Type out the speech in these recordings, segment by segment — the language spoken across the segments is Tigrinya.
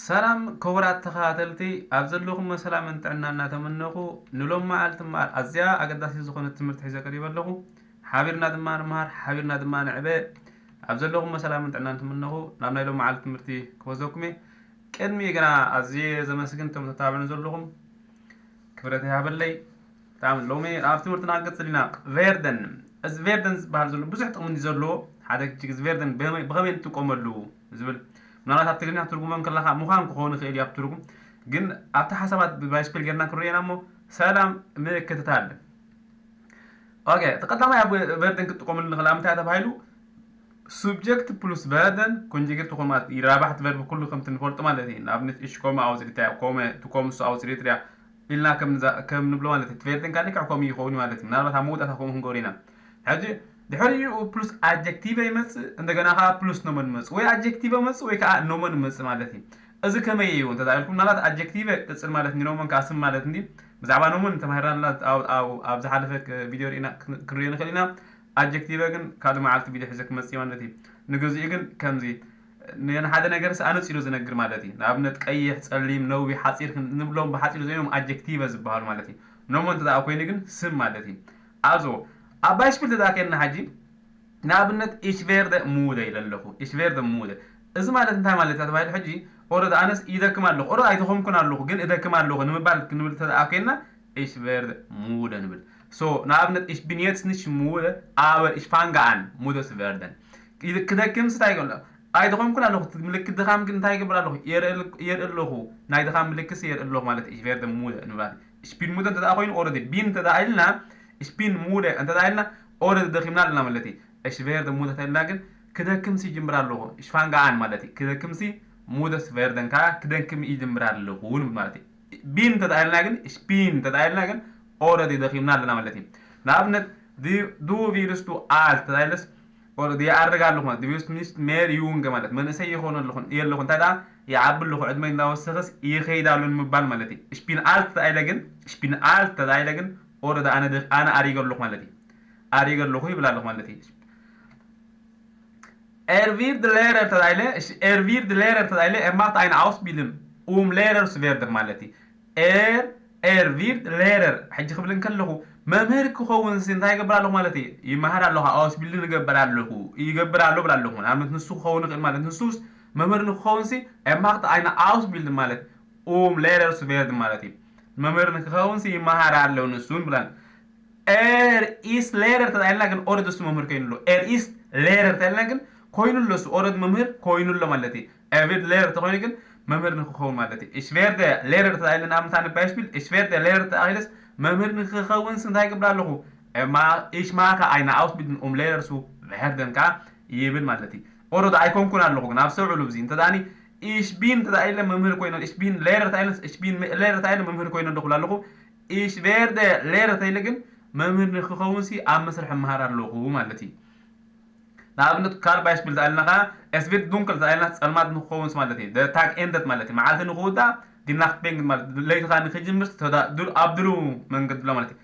ሰላም ክቡራት ተኸታተልቲ፣ ኣብ ዘለኹም ሰላምን ጥዕና እናተመነኹ፣ ንሎም መዓልቲ እምበኣር ኣዝያ ኣገዳሲት ዝኾነት ትምህርቲ ሒዘ ቀሪበ ኣለኹ። ሓቢርና ድማ ንመሃር፣ ሓቢርና ድማ ንዕበ። ኣብ ዘለኹም ሰላምን ጥዕናን ትምነኹ፣ ናብ ናይ ሎም መዓልቲ ትምህርቲ ክወስደኩም እየ። ቅድሚ ግና ኣዝየ ዘመስግን እቶም ተታብዕኑ ዘለኹም ክብረት ይሃበለይ። ብጣዕሚ ሎሚ ኣብ ትምህርትና ክንቅጽል ኢና። ቬርደን፣ እዚ ቬርደን ዝበሃል ዘሎ ብዙሕ ጥቕሚ እንዲ ዘለዎ፣ ሓደ ግዜ እዚ ቬርደን ብኸመይ፣ ብኸመይ ንጥቀመሉ ዝብል፣ ምናልባት ኣብ ትግርኛ ትርጉሞም ከለኻ ምዃን ክኸውን ይኽእል እዩ ኣብ ትርጉም፣ ግን ኣብቲ ሓሳባት ብባይስፔል ጌርና ክንርእየና እሞ ሰላም ምክትታል። ኦኬ፣ እቲ ቀዳማይ ኣብ ቨርደን ክትጥቀመሉ ንኽእል ኣብ ምንታይ ተባሂሉ? ሱብጀክት ፕሉስ ቨርደን ኮንጁጌት ትኾን ማለት እዩ። ራባሕት ቨርብ ኩሉ ከምቲ ንፈልጦ ማለት እዩ። ንኣብነት እሽ ኮመ ኣውፅኢት እያ፣ ኮመ ትኮምሱ ኣውፅኢት እያ ኢልና ከም ንዛ-፣ ከም ንብሎ ማለት እዩ። እቲ ቨርደን ካሊዕ ከምኡ ይኸውን እዩ ማለት እዩ። ምናልባት ኣብ መወዳእታ ከምኡ ክንገብሮ ኢና። ሕጂ ድሕሪኡ ፕሉስ ኣጀክቲቨ ይመጽእ፣ እንደገና ከዓ ፕሉስ ኖመን ይመጽእ፣ ወይ ኣጀክቲቨ መጽእ ወይ ከዓ ኖመን ይመጽእ ማለት እዩ። እዚ ከመይ እዩ እንተ ኢልኩም፣ ምናልባት ኣጀክቲቨ ቅጽል ማለት እንዲ፣ ኖመን ከዓ ስም ማለት እንዲ። ብዛዕባ ኖመን ተማሂርና ኣለና ኣብ፣ ኣብ፣ ኣብ ዝሓለፈ ክ-፣ ቪድዮ ርኢና ክን-፣ ክንሪኦ ንኽእል ኢና። ኣጀክቲቨ ግን ካልእ መዓልቲ ቪድዮ ሒዘ ክመጽእ ማለት እዩ። ንግዚኡ ግን ከምዚ ንሓደ ነገር ኣነጺሩ ዝነግር ማለት እዩ። ንኣብነት ቀይሕ፣ ጸሊም፣ ነዊሕ፣ ሓጺር ክን-፣ ንብሎም ብሓጺሩ ዘይኖም ኣጀክቲቨ ዝበሃሉ ማለት እዩ። ኖመን እንተ ደኣ ኮይኑ ግን ስም ማለት እዩ። ኣዞ ኣብ ባይስፒል እንተ ደኣ ኬድና ሕጂ ንኣብነት፣ ich werde müde ኢለ ኣለኹ። Ich werde müde። እዚ ማለት እንታይ ማለት እዩ ተባሂሉ ሕጂ፣ ኦረዲ ኣነስ ይደክም ኣለኹ፣ ኦረዲ ኣይደኸምኩን ኣለኹ፣ ግን እደክም ኣለኹ ንምባል ክንብል እንተ ደኣ ኮይንና፣ ich werde müde ንብል። So፣ ንኣብነት፣ ich bin jetzt nicht müde, aber ich fange an, müde zu werden። ክደክምስ እንታይ ይገብር? ኣይደኸምኩን ኣለኹ። እቲ ምልክት ድኻም ግን እንታይ ይገብር ኣለኹ? የርኢ፣ የርኢ ኣለኹ። ናይ ድኻም ምልክትስ የርኢ ኣለኹ ማለት እዩ። Ich werde müde ንብል። Ich bin müde እንተ ደኣ ኮይኑ፣ ኦረዲ፣ bin እንተ ደኣ ኢልና፣ ich bin müde እንተ ደኣ ኢልና፣ ኦረዲ ደኺምና ኣለና ማለት እዩ። Ich werde müde እንተ ኢልና ግን ክደክምሲ ይጅምር ኣለኹ። Ich fange an ማለት እዩ። ክደክምሲ፣ müde zu werden ከኣ ክደክም ይጅምር ኣለኹ ንብል ማለት እዩ። Bin እንተ ደኣ ኢልና ግን፣ ich bin እንተ ደኣ ኢልና ግን ኦረዲ ደኺምና ኣለና ማለት እዩ። ንኣብነት፣ du፣ du willst du alt እንተ ደኣ ኢለስ፣ ኦረዲ ይኣርግ ኣለኹ ማለት፣ du wirst nicht mehr jung ማለት መንእሰይ ይኾን ኣለኹ፣ የለኹ፣ እንታይ ደኣ ይዓቢ ኣለኹ፣ ዕድመይ እንዳወሰኸስ ይኸይድ ኣሎ ንምባል ማለት እዩ። Ich bin alt እንተ ደኣ ኢለ ግን፣ ich bin alt እንተ ደኣ ኢለ ግን ኦረዲ ኣነ ደ-፣ ኣነ ኣሪገ ኣለኹ ማለት እዩ። ኣሪገ ኣለኹ ይብል ኣለኹ ማለት እዩ። Er wird Lehrer እንተ ደኣ ኢለ፣ እሺ፣ er wird Lehrer እንተ ደኣ ኢለ፣ er macht eine Ausbildung, um Lehrer zu werden ማለት እዩ። Er፣ er wird Lehrer፣ ሕጂ ክብል እንከለኹ፣ መምህር ክኸውን ሲ እንታይ ይገብር ኣለኹ ማለት እዩ? ይመሃር ኣለኹ፣ Ausbildung ይገብር ኣለኹ፣ ይገብር ኣሎ ብል ኣለኹ። ንኣብነት ንሱ ክኸውን ይኽእል ማለት፣ ንሱስ መምህር ንክኸውን ሲ፣ er macht eine Ausbildung ማለት፣ um Lehrer zu werden ማለት እዩ። መምህር ንክኸውን ሲ ይመሃር ኣሎ ንሱ ንብላን። Er ist Lehrer እንተ ኢልና ግን ኦረድ እሱ መምህር ኮይኑ ኣሎ። Er ist Lehrer እንተ ኢልና ግን ኮይኑ ኣሎ እሱ ኦረድ መምህር ኮይኑ ኣሎ ማለት እዩ። Er wird Lehrer እንተኮይኑ ግን መምህር ንክኸውን ማለት እዩ። Ich werde Lehrer እንተ ኢልና ንኣብነት ኣነ ባይስፒል፣ ich werde Lehrer እንተ ኢለስ መምህር ንክኸውን ሲ እንታይ ይገብር ኣለኹ? እማ፣ ich mache eine Ausbildung, um Lehrer zu werden ከኣ ይብል ማለት እዩ። ኦረድ ኣይኮንኩን ኣለኹ ግን ኣብ ሰብዕሉ ብዚ እንተ ደኣኒ ich bin እንተ ኢለ መምህር ኮይነ፣ ich bin Lehrer እንተ ኢለ፣ ich bin Lehrer እንተ ኢለ መምህር ኮይነ ኣለኹ ኣለኹ። Ich werde Lehrer እንተ ኢለ ግን መምህር ንክኸውን ሲ ኣብ መስርሕ እመሃር ኣለኹ ማለት እዩ። ንኣብነት ካልእ ባይስፒል እንተ ኢልና ኸዓ es wird dunkel እንተ ኢልና ጸልማት ንክኸውን ሲ ማለት እዩ። Der Tag endet ማለት እዩ። መዓልቲ ንክውዳእ die Nacht beginnt ማለት ለይቲ ኸዓ ንክጅምር ተዳ-፣ ድሉ-፣ ኣብ ድሉ መንገዲ ኣሎ ማለት እዩ።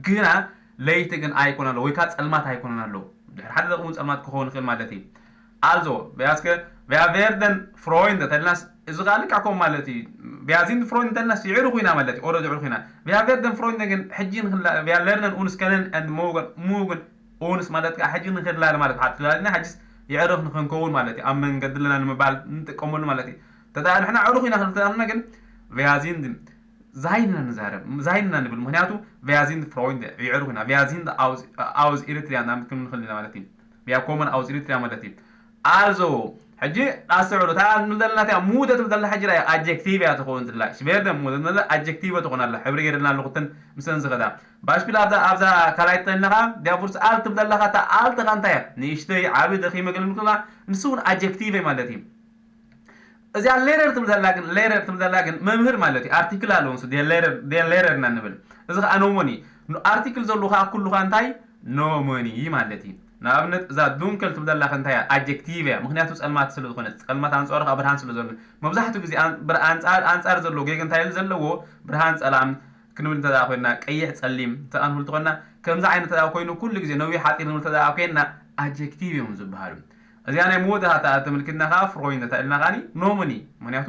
ግና ለይቲ ግን ኣይኮነ ኣሎ ወይ ከዓ ጸልማት ኣይኮነን ኣሎ። ድሕሪ ሓደ ደቂቕ እውን ጸልማት ክኸውን ይኽእል ማለት እዩ። Also, wer es ge-, wer werden Freunde እንተ ኢልናስ፣ እዚ ኸዓ ልክዕ ከምኡ ማለት እዩ። Wir sind Freunde እንተ ኢልናስ፣ ይዕሩ ኹይና ማለት እዩ። ኦረድ ይዕሩ ኹይና። Wir werden Freunde ግን ሕጂ ንኽላ-፣ wir lernen uns kennen und morgen፣ morgen uns ማለት ከዓ ሕጂ ንኽላለ ማለት እዩ። ሓንቲ ላልና ሕጂስ ይዕሩኽ ንኽንከውን ማለት እዩ። ኣብ መንገዲ ኣለና ንምባል ንጥቀመሉ ማለት እዩ። እንተ ደኣ ንሕና ዕሩኽ ኢና ክንብል ተኣምና ግን፣ wir sind ዛይንና ንዛረብ፣ ዛይንና ንብል። ምኽንያቱ፣ wir sind Freunde፣ ይዕሩኽ ኢና። Wir sind aus፣ aus Eritrea ናብ ክንብል ንኽእል ኢና ማለት እዩ። Wir kommen aus Eritrea ማለት እዩ። Also፣ ሕጂ ኣስተውዕሉ፣ እታ ንብል ዘለና እቲኣ müde ትብል ዘላ ሕጂ ርኣያ፣ ኣጀክቲቭ እያ ትኸውን ዘላ። Ich werde müde ትብል ኣጀክቲቭ ትኾን ኣላ። ሕብሪ ገይርልና ኣለኹ እተን ምስለን ዝኸዳ። ባሽፒል ኣብዛ፣ ኣብዛ ካልኣይ ትጠይና ኸዓ፣ der Fuß alt ትብል ዘላ ኸዓ፣ እታ alt ኸዓ እንታይ እያ? ንእሽተይ፣ ዓቢ፣ ደኺመ ገለ ንብል ከላ፣ ንሱ እውን ኣጀክቲቭ እዩ ማለት እዩ። እዚኣ Lehrer ትብል ዘላ ግን፣ Lehrer ትብል ዘላ ግን መምህር ማለት እዩ። ኣርቲክል ኣለዎ ንሱ፣ der Lehrer፣ der Lehrer ኢና ንብል። እዚ ኸዓ Nomen እዩ። ኣርቲክል ዘለዎ ኸዓ ኩሉ ኸዓ እንታይ? Nomen እዩ ማለት እዩ። ንኣብነት እዛ dunkel ትብል ዘላ ከ እንታይ እያ? ኣጀክቲቭ እያ። ምኽንያቱ ጸልማት ስለ ዝኾነ፣ ጸልማት ኣንጻሩ ኸዓ ብርሃን ስለ ዘሎ። መብዛሕትኡ ግዜ ኣን-፣ ብር-፣ ኣንጻር፣ ኣንጻር ዘለዎ ጌገንታይል ዘለዎ ብርሃን ጸላም ክንብል እንተ ደኣ ኮይንና፣ ቀይሕ ጸሊም እንተ ደኣ ንብል ተኾንና፣ ከምዚ ዓይነት እንተ ደኣ ኮይኑ ኩሉ ግዜ ነዊሕ ሓጺር ንብል እንተ ደኣ ኮይንና ኣጀክቲቭ እዮም ዝበሃሉ። እዚኣ ናይ መወዳእታ ተመልኪትና ኸዓ Freunde እንተ ኢልና ኸዓ Nomen እዩ። ምኽንያቱ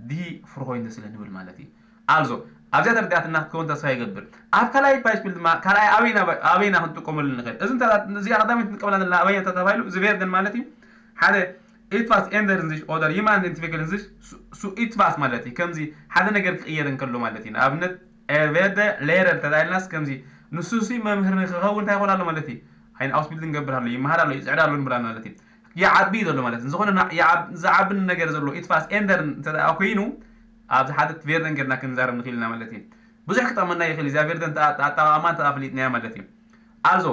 ዲ ፍርሆይንደ ስለ ንብል ማለት እዩ። ኣልዞ ኣብዚኣ ተረዲኣትና ክትከውን ተስፋ ይገብር። ኣብ ካልኣይ ባይስፒል ድማ ካልኣይ ኣበይና ኣበይና ክንጥቀመሉ ንኽእል? እዚ እዚኣ ቀዳመይቲ ንጥቀመላ ዘለና ኣበይና ተተባሂሉ እዚ ቬርደን ማለት እዩ። ሓደ ኢትፋስ ኤንደር ንዝሽ ኦደር ይማን ኢንትቪክል ንዝሽ ሱ ኢትፋስ ማለት እዩ። ከምዚ ሓደ ነገር ክቕየር እንከሎ ማለት እዩ። ንኣብነት ቬርደ ሌረር ተታይልናስ ከምዚ ንሱ ሲ መምህር ንክኸውን እንታይ ይኾን ኣሎ ማለት እዩ። ኣይን ኣውስቢልድ ንገብር ኣሎ ይመሃር ኣሎ ይፅዕድ ኣሎ ንብላ ማለት እዩ። ይዓቢ ዘሎ ማለት ዝኾነ ዝዓብን ነገር ዘሎ ኢትፋስ ኤንደር እንተ ኮይኑ ኣብዚ ሓደ ቬርደን ገርና ክንዛረብ ንኽእል ኢና ማለት እዩ። ብዙሕ ክጠቕመና ይኽእል እዚኣ ቬርደን ኣጠቓቕማ እንተ ኣፍሊጥናያ ማለት እዩ። ኣልዞ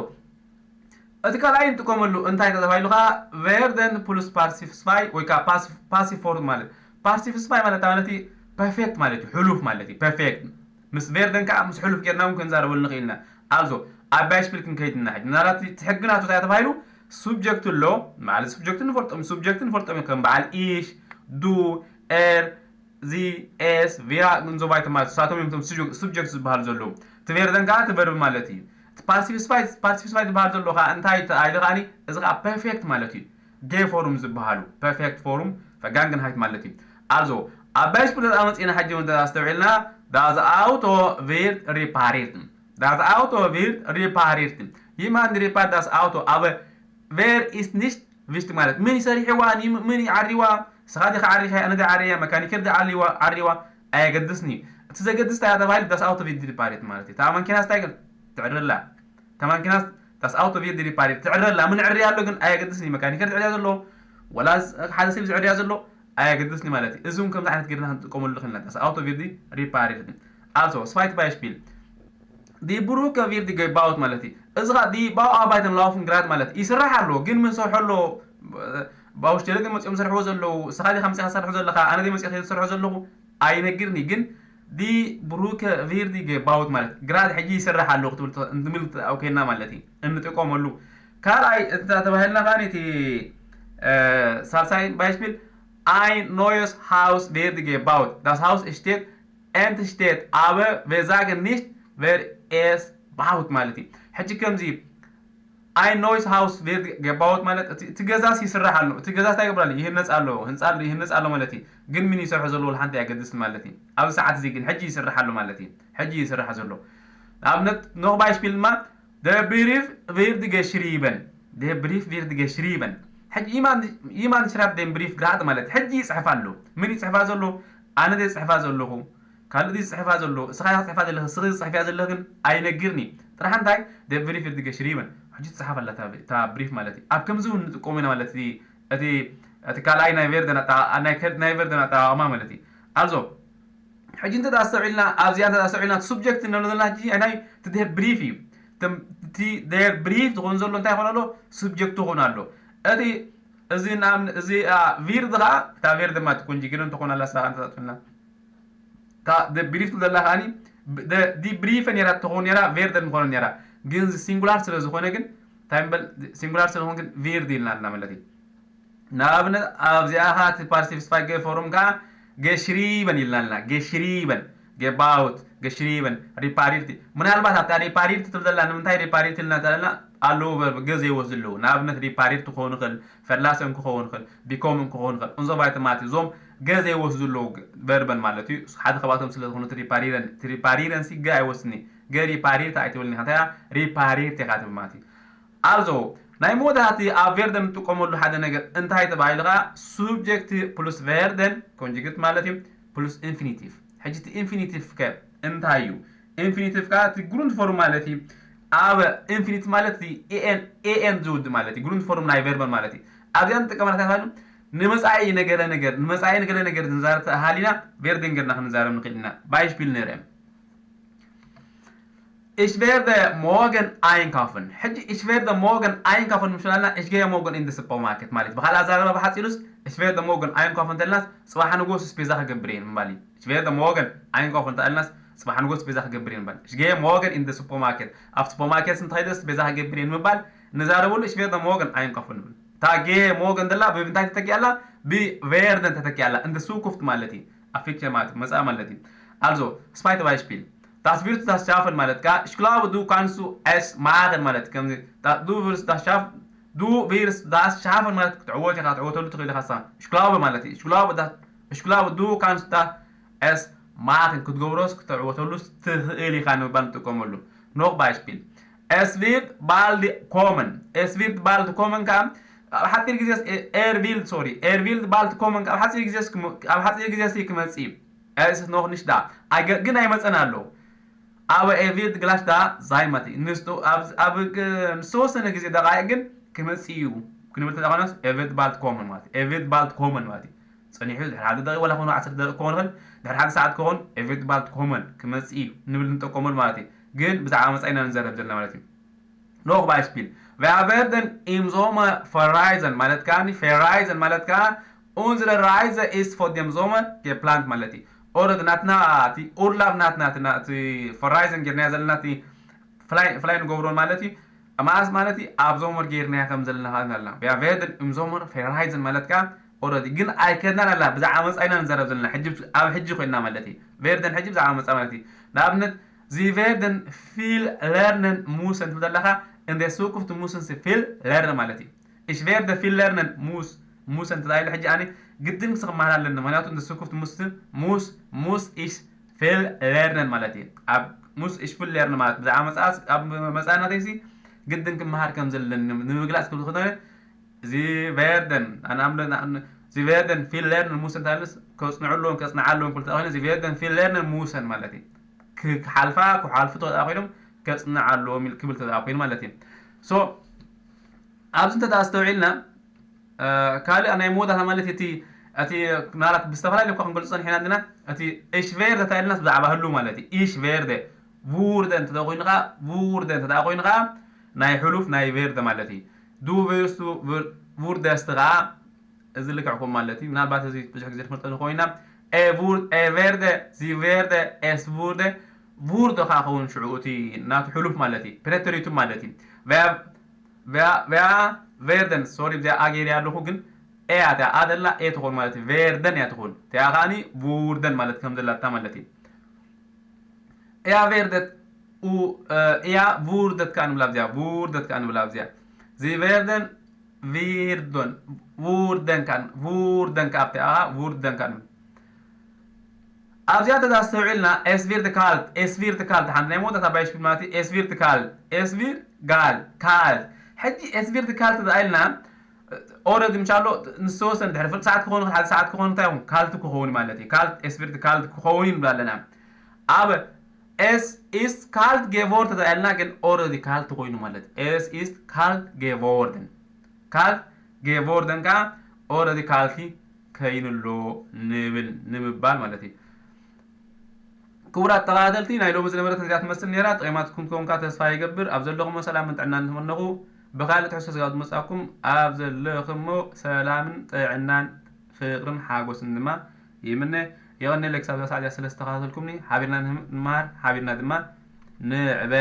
እቲ ካልኣይ እንጥቀመሉ እንታይ ተባሂሉ ከዓ ቬርደን ፕሉስ ፓሲፍስፋይ ወይ ከዓ ፓሲፎርም ማለት ፓሲፍስፋይ ማለት ማለት ፐርፌክት ማለት እዩ። ሕሉፍ ማለት እዩ። ፐርፌክት ምስ ቬርደን ከዓ ምስ ሕሉፍ ጌርና እውን ክንዛረበሉ ንኽእል ኢና። ኣልዞ ኣብ ባይስፒል ክንከይድ ኢና ሕጂ ምናልባት እቲ ሕጊ ናቱ እንታይ ተባሂሉ ሱብጀክት ኣሎ ማለት ሱብጀክት ንፈልጦም ሱብጀክት ንፈልጦም ከም በዓል ኢሽ ዱ ኤር ዚ ኤስ ቪራ ንዞባይቶም ማለት ንሳቶም እዮም እቶም ሱብጀክት ዝበሃሉ ዘለዉ። እቲ ቬርደን ከዓ እቲ ቨርብ ማለት እዩ። ፓሲፊስፋይ ዝበሃል ዘሎ ከዓ እንታይ ተባሂሉ ከዓኒ እዚ ከዓ ፐርፌክት ማለት እዩ። ጌ ፎርም ዝበሃሉ ፐርፌክት ፎርም ፈጋንግንሃይት ማለት እዩ። ኣልዞ ኣብ ባይስፒል ኣመፂና ሕጂ እውን ኣስተውዒልና ዳዝ ኣውቶ ቪርድ ሪፓሪርት ዳዝ ኣውቶ ቪርድ ሪፓሪርት ይማን ሪፓር ዳስ ኣውቶ ኣብ ቬር ኢስት ኒሽት ቪስት ማለት ምን ይሰሪሕዋ ምን ይዓሪዋ ስኻ ዲኻ ዓሪኻ ኣነ ዲ ዓሪያ መካኒከር ዲ ዓሪዋ ዓሪዋ ኣየገድስኒ። እቲ ዘገድስ እንታይ ተባሂሉ ዳስ ኣውቶ ቪርድ ሪፓሪርት ማለት እዩ። እታ ማንኪናስ እንታይ ግን ትዕርላ እታ ማንኪናስ ዳስ ኣውቶ ቪርድ ሪፓሪርት ትዕርላ ምን ዕሪ ኣሎ ግን ኣየገድስኒ። መካኒከር ዝዕርያ ዘሎ ወላ ሓደ ሰብ ዝዕርያ ዘሎ ኣየገድስኒ ማለት እዩ። እዚ እውን ከምዚ ዓይነት ጌርና ክንጥቀመሉ ንኽእል ኢና። ዳስ ኣውቶ ቪርድ ሪፓሪርት ኣልዞ ስፋይት ባይስፒል ዲ ብሩከ ቪርድ ገባውት ማለት እዩ። እዚ ኸዓ ዲ ባው ኣርባይተን ላውፍን ግራት ማለት ይስራሕ ኣሎ ግን ምን ሰርሖ ኣሎ ባውሽቴለ ግን መፂኦም ሰርሕዎ ዘለዉ ስኻ ዲኻ መፂኻ ሰርሖ ዘለኻ ኣነ ዲ መፂኻ ሰርሖ ዘለኹ ኣይነግርኒ ግን ዲ ብሩከ ቪርድ ገባውት ማለት ግራት ሕጂ ይስራሕ ኣሎ ክትብል እንድምል ኣውኬና ማለት እዩ። እንጥቀመሉ ካልኣይ እንተ ተባሂልና ኸዓ እቲ ሳልሳይ ባይስፒል ኣይ ኖየስ ሃውስ ቪርድ ገባውት ዳስ ሃውስ ስቴት ኤንት ስቴት ኣበ ቬዛገ ኒሽት ቨር ኤስ ባውት ማለት እዩ። ሕጂ ከምዚ ኣይ ኖይስ ሃውስ ቬርድ ገባውት ማለት እቲ ገዛስ ይስራሕ ኣሎ። እቲ ገዛስ እንታይ ይገብር ኣሎ? ይህነፅ ኣሎ። ህንፃ ኣሎ ይህነፅ ኣሎ ማለት እዩ። ግን ምን ይሰርሑ ዘለዉ ሓንቲ ኣየገድስን ማለት እዩ። ኣብዚ ሰዓት እዚ ግን ሕጂ ይስራሕ ኣሎ ማለት እዩ። ሕጂ ይስራሕ ዘሎ ንኣብነት ኖክ ባይስፒል ድማ ደ ብሪፍ ቪርድ ገሽሪበን ደ ብሪፍ ቪርድ ገሽሪበን ሕጂ ይማን ሽራብ ደን ብሪፍ ግራት ማለት ሕጂ ይፅሕፍ ኣሎ። ምን ይፅሕፋ ዘሎ? ኣነ ደ ፅሕፋ ዘለኹ ካልእ ዝፅሕፋ ዘሎ እስኻ ኢኻ ዝፅሕፋ ዘለኽ እስኺ ዝፅሕፍያ ዘለኽን ኣይነግርኒ ጥራሕ እንታይ ደብሪ ፍርዲ ገሽሪበን ሕጂ ትፅሓፍ ኣላ እታ ብሪፍ ማለት እዩ። ኣብ ከምዚ እውን ንጥቀሙ ኢና ማለት እቲ እቲ ካልኣይ ናይ ቬርደን ናይ ቨርደን ኣጠቃቕማ ማለት እዩ። ኣልዞ ሕጂ እንተ ኣስተውዒልና ኣብዚኣ እንተ ኣስተውዒልና እቲ ሱብጀክት እንብሎ ዘለና ሕጂ ናይ እቲ ደር ብሪፍ እዩ። እቲ ደር ብሪፍ ዝኾን ዘሎ እንታይ ይኾን ኣሎ? ሱብጀክት ይኾን ኣሎ። እቲ እዚ እዚ ቪርድ ከዓ እታ ቬርድ ድማ ትኮንጂ ግን እንተኾን ኣላ ስራ እንተታጥፍና ዲ ብሪፍ ትብል ዘላ ከዓኒ ዲ ብሪፈ ነራ ትኸውን ነራ ቬርደን ምኾነ ነራ ግን ሲንጉላር ስለ ዝኾነ ግን እንታይ ምበል ሲንጉላር ስለ ዝኾነ ግን ቬርድ ኢልና ኣለና ማለት እዩ። ንኣብነት ኣብዚኣ ኸዓ እቲ ፓርቲሲፕ ስፋይ ገ ፎርም ከዓ ገሽሪበን ኢልና ኣለና። ገሽሪበን ገባውት ገሽሪበን ሪፓሪርቲ ምናልባት ኣብታ ሪፓሪርቲ ትብል ዘላ ንምንታይ ሪፓሪርቲ ኢልና ተለና ኣለዉ ገ ዘይወስዱ ኣለዉ። ንኣብነት ሪፓሪርቲ ክኸውን ይኽእል ፈላሰን ክኸውን ይኽእል ቢኮምን ክኸውን ይኽእል እንዞ ባይተ ማለት እዩ። እዞም ገ ዘይወስዱ ኣለዉ ቨርበን ማለት እዩ። ሓደ ካብኣቶም ስለ ዝኾኑ ትሪፓሪረን ትሪፓሪረን ሲ ገ ኣይወስድን እዩ። ገ ሪፓሪርታ ኣይትብልን ኢኻ እንታይ ሪፓሪርት ኢኻ ትብል ማለት እዩ። ኣልዞ ናይ መወዳእቲ ኣብ ቬርደን እንጥቀመሉ ሓደ ነገር እንታይ ተባሂሉ ኸዓ ሱብጀክት ፕሉስ ቬርደን ኮንጅግት ማለት እዩ ፕሉስ ኢንፊኒቲቭ። ሕጂ እቲ ኢንፊኒቲቭ ከ እንታይ እዩ? ኢንፊኒቲቭ ከዓ እቲ ግሩንድ ፎርም ማለት እዩ። ኣብ ኢንፊኒት ማለት ኤኤን ኤኤን ዝውድ ማለት እዩ። ግሩንድ ፎርም ናይ ቨርበን ማለት እዩ። ኣብዚኣ ንጥቀመላ እንታይ ተባሂሉ ንመፃኢ ነገረ ነገር ንመፃኢ ነገረ ነገር ንዛረብ ተሃሊና ቬርደን ገርና ክንዛረብ ንኽእል ኢና። ባይሽፒል ነይረ Ich werde morgen einkaufen. ሕጂ ich werde morgen einkaufen ምሽ ላልና ich gehe morgen in the supermarket ማለት ብካልእ ኣዛረባ ብሓፂሩስ ich werde morgen einkaufen ተልናስ ፅባሕ ንጎስ ስፔዛ ክገብር እየ ንምባል እዩ። Ich werde morgen einkaufen ተልናስ ፅባሕ ንጎስ ስፔዛ ክገብር እየ ንምባል ich gehe morgen in the supermarket ኣብ ሱፐርማርኬት እንተኸይደስ ስፔዛ ክገብር እየ ንምባል ንዛረበሉ ich werde morgen einkaufen ንብል። እታ gehe morgen ዘላ ብምንታይ ተተኪኣላ? ብቬርደን ተተኪኣላ እንደ ሱኩፍት ማለት እዩ። ኣብ ፊክቸር ማለት መፃኢ ማለት እዩ። Also, zweite Beispiel. Das wird das schaffen ማለት ከዓ ich glaube du kannst es machen ማለት ከምዚ du wirst das schaffen du wirst das schaffen ማለት ክትዕወት ኢኻ ክትዕወተሉ ትኽእል ኢኻ ንስኻ ich glaube ማለት እዩ ich glaube das Ich glaube, du kannst das machen. ክትገብሮስ ክተዕወተሉስ ትኽእል ኢኻ ንምባል ንጥቀመሉ። Noch Beispiel. Es wird bald kommen. Es wird bald kommen ከኣ ኣብ ሓፂር ግዜ er will, sorry, er will bald kommen ከኣ ኣብ ሓፂር ግዜ ኣብ ሓፂር ግዜ ክመፅእ እዩ። Es ist noch nicht da. ግን ኣይመፀን ኣሎ። Aber er wird gleich da sein ማለት እዩ። ንዝተ- ኣብ- ኣብ ግ- ንዝተወሰነ ግዜ ደቃይቅ ግን ክመፅእ እዩ ክንብል ተኾነስ er wird bald kommen ማለት እዩ። Er wird bald kommen ማለት እዩ። ፀኒሑ ድሕሪ ሓደ ደቂቅ ወላ ኮይኑ ዓሰርተ ደቂቅ ክኾን ይኽእል፣ ድሕሪ ሓደ ሰዓት ክኾን er wird bald kommen ክመፅእ እዩ ንብል ንጠቀመሉ ማለት እዩ። ግን ብዛዕባ መፃኢና ንዘረብ ዘለና ማለት እዩ። Noch Beispiel. Wir werden im Sommer verreisen ማለት ከዓ verreisen ማለት ከዓ unsere Reise ist vor dem Sommer geplant ማለት እዩ። Already ናትና እቲ Urlaub ናትና እቲ verreisen ጌርናዮ ዘለና እቲ fly fly ንገብሮ ማለት እዩ። መዓስ ማለት እዩ ኣብ Sommer ጌርናዮ ከም ዘለና ዘለና Wir werden im Sommer verreisen ማለት ከዓ already ግን ኣይከድናን ኣላ ብዛዕባ መፃኢና ንዘረብ ዘለና ሕጂ ኣብ ሕጂ ኮይና ማለት እዩ። Werden ሕጂ ብዛዕባ መፃኢ ማለት እዩ። ንኣብነት Sie werden viel lernen müssen ትብል ዘለኻ in der Zukunft müssen Sie viel lernen ማለት እዩ። Ich werde viel lernen muss müssen ተባሂሉ ሕጂ ኣነ ግድን ክመሃር ኣለኒ ምክንያቱ in der Zukunft muss muss muss ich viel lernen ማለት እዩ። ኣብ muss ich viel lernen ማለት ብዛዕባ መፅኣ ኣብ መፅኣ ናተይሲ ግድን ክመሃር ከም ዘለኒ ንምግላፅ ክብል ክኾነ Sie werden ኣነ ኣምለ Sie werden viel lernen müssen ተባሂሉ ከፅንዑ ኣለዎም ከፅንዓ ኣለዎም ክብል ተኾነ Sie werden viel lernen müssen ማለት እዩ። ክሓልፋ ክሓልፉ ተወጣ ኮይኖም ከፅንዓ ኣለዎም ክብል ተወጣ ኮይኑ ማለት እዩ። So ኣብዚ እንተ ኣስተውዒልና ካልእ ናይ መወዳእታ ማለት እቲ እቲ ምናልባት ብዝተፈላለዩ እኳ ክንገልፁ ፀኒሕና ኣለና። እቲ ich werde ተባሂልናስ ብዛዕባ ህሉ ማለት እዩ። Ich werde wurde እንተ ኮይኑ ከዓ wurde እንተ ኮይኑ ከዓ ናይ ሕሉፍ ናይ werde ማለት እዩ። Du wirst würdest ከዓ እዚ ልክዕ ከም ማለት እዩ። ምናልባት እዚ ብዙሕ ግዜ ንፈልጦ ንኸውን ኢና። Er werde Sie werde es wurde wurde ከዓ ኸውን ሽዑ እቲ ናቱ ሕሉፍ ማለት እዩ። Präteritum ማለት እዩ። Wer werden sorry እዚኣ ኣገይርያ ኣለኹ ግን እያ እቲኣ ኣደላ እየ ትኾን ማለት እዩ። Werden እያ ትኾን እቲኣ ከዓኒ wurden ማለት ከም ዘላታ ማለት እዩ። Er werdet u er wurdet ከዓ ንብላ ኣብዚኣ wurdet ከዓ ንብላ ኣብዚኣ Sie werden würden wurden ከዓ wurden ከዓ ኣብቲኣ wurden ከዓ ንብል ኣብዚኣ ተዛስተውዒልና es wird kalt es wird kalt ሓንቲ ናይ መወዳእታ ባይሽፒል ማለት እዩ። Es wird kalt es wird ጋል ካልት ሕጂ es wird kalt ተዛኢልና already ምሻሎ ንዝተወሰነ ድሕሪ ፍርቂ ሰዓት ክኸውን ሓደ ሰዓት ክኸውን እንታይ ይኹን ካልት ክኸውን ማለት እዩ። Kalt es wird kalt ክኸውን ንብል ኣለና። ኣብ es ist kalt geworden ተዛኢልና ግን already ካልት ኮይኑ ማለት እዩ። Es ist kalt geworden ካልት geworden ከዓ already ካልኪ ከይንሎ ንብል ንምባል ማለት እዩ። ክቡራት ተኸታተልቲ ናይ ሎሚ ዝነበረት እዚኣ ትመስል ነይራ። ጠቒማትኩም ትኸውን ከዓ ተስፋ ይገብር። ኣብ ዘለኹሞ ሰላምን ጥዕናን ተመነኹ። ብካልእ ትሕዝቶ ስጋብ ዝመጻኩም ኣብ ዘለኹሞ ሰላምን ጥዕናን ፍቕርን ሓጎስን ድማ ይምነ። የቐንየለይ ክሳብ እዛ ሰዓት እዚኣ ስለ ዝተኸታተልኩምኒ። ሓቢርና ንመሃር፣ ሓቢርና ድማ ንዕበ።